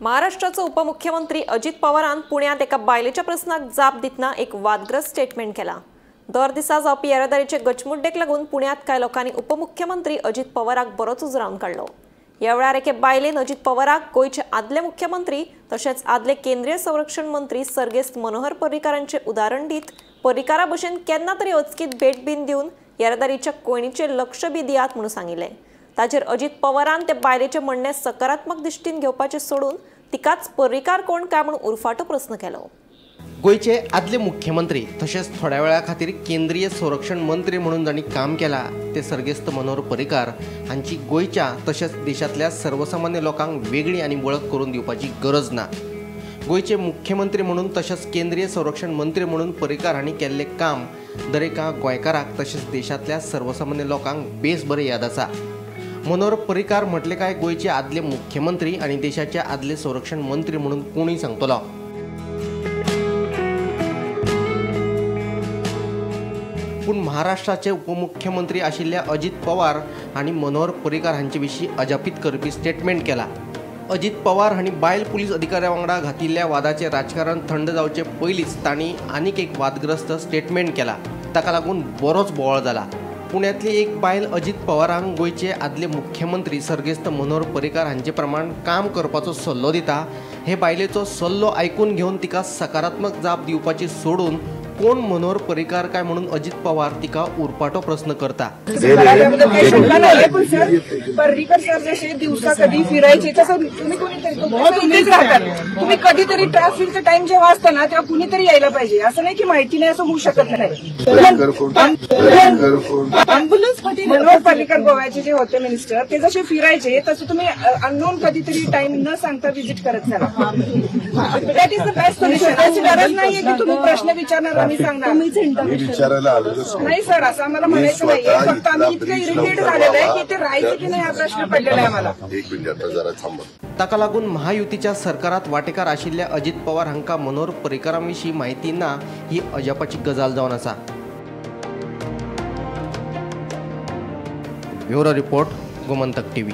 महाराष्ट्राचो उपमुख्यमंत्री अजित पवारान पुण्यात एका बायलेच्या प्रस्नाक जाप दितना एक वादग्रस्त स्टेटमेंट केला। दर दिसा जावपी येरादारीचे गचमुड्डेक लागून पुण्यात कांय लोकांनी उपमुख्यमंत्री अजित पवाराक बरोच उजरावन काडलो। ह्या वेळार एके बायलेन अजित पवाराक गोंयचे आदले मुख्यमंत्री तशेंच आदले केंद्रीय संरक्षण मंत्री सर्गेस्त मनोहर पर्रीकारांचे उदाहरण दीत पर्रीकारा भशेन केन्ना तरी अचकीत भेट बीन दिवन येरादारीच्या कोयणीचेर लक्ष बी दियात म्हणून सांगिल्लें। ताचेर अजित पवारान ते बायलेचें म्हणणें सकारात्मक दृश्टीन घेवपाचें सोडून तिकाच पर्रीकार कोण काय म्हणून उरफाटो प्रस्न केलो। गोंयचे आदले मुख्यमंत्री तशेंच थोड्या वेळा खातीर केंद्रीय संरक्षण मंत्री म्हणून जांणी काम केलां ते सर्गेस्त मनोहर पर्रीकार हांची गोंयच्या तशेंच देशांतल्या सर्वसामान्य लोकांक वेगळी आनी वळख करून दिवपाची गरज ना। गोंयचे मुख्यमंत्री म्हणून तशेंच केंद्रीय संरक्षण मंत्री म्हणून पर्रीकार हांणी केल्लें काम दरेका गोंयकाराक तशेंच देशांतल्या सर्वसामान्य लोकांक बेस बरें याद आसा। मनोहर पर्रीकार म्हटले काय गोंयचे आदले मुख्यमंत्री आनी देशाचे आदले संरक्षण मंत्री म्हणून कोणूय सांगतलो। पूण महाराष्ट्राचे उपमुख्यमंत्री आशिल्ल्या अजित पवार हांणी मनोहर पर्रीकार हांचे विशीं अजापीत करपी स्टेटमेंट केला। अजित पवार हांणी बायल पुलीस अधिकाऱ्या वांगडा घातिल्ल्या वादाचें राजकारण थंड जावचे पयलींच तांणी आनीक एक वादग्रस्त स्टेटमेंट केला। ताका लागून बरोच बोवाळ जाला। पुण्यांतली एक बायल अजित पवारांक गोंयचे आदले मुख्यमंत्री सर्गेस्त मनोहर पर्रीकार हांचे प्रमाण काम करपाचो सल्लो दिता। हे बायलेचो सल्लो आयकून घेवन तिका सकारात्मक जाप दिवपाची सोडून कोण मनोहर पर्रीकार काय म्हणून अजित पवार तिका उरफाटो प्रश्न करता। पर्रीकर सर जसे दिवसा कधी फिरायचे तसं तुम्ही कोणीतरी इथेच राहतात, तुम्ही कधीतरी ट्रॅफिकचा टाइम जेव्हा असतो ना तेव्हा कुणीतरी यायला पाहिजे, असं नाही की माहिती नाही असं होऊ शकत नाही। मनोहर पर्रीकर गोव्याचे जे होते मिनिस्टर ते जसे फिरायचे तसं तुम्ही अननोन कधीतरी टाइम न सांगता व्हिजिट करत चला। That is the best solution. अशी गरज नाहीये की तुम्ही प्रश्न विचारणार आम्ही सांगणार नाही सर, असं आम्हाला म्हणायचं नाहीये। फक्त आम्ही इतकं इरिटेट झालेलं आहे की ते राहायचं की नाही हा प्रश्न पडलेला आहे आम्हाला। एक मिनिट आता जरा थांबा। ताका लागून महायुतीच्या सरकारात वाटेकार आशिल्ल्या अजित पवार हांकां मनोहर पर्रीकारां विशीं म्हायती ना ही अजापाची गजाल जावन आसा। Bureau report, Gomantak TV.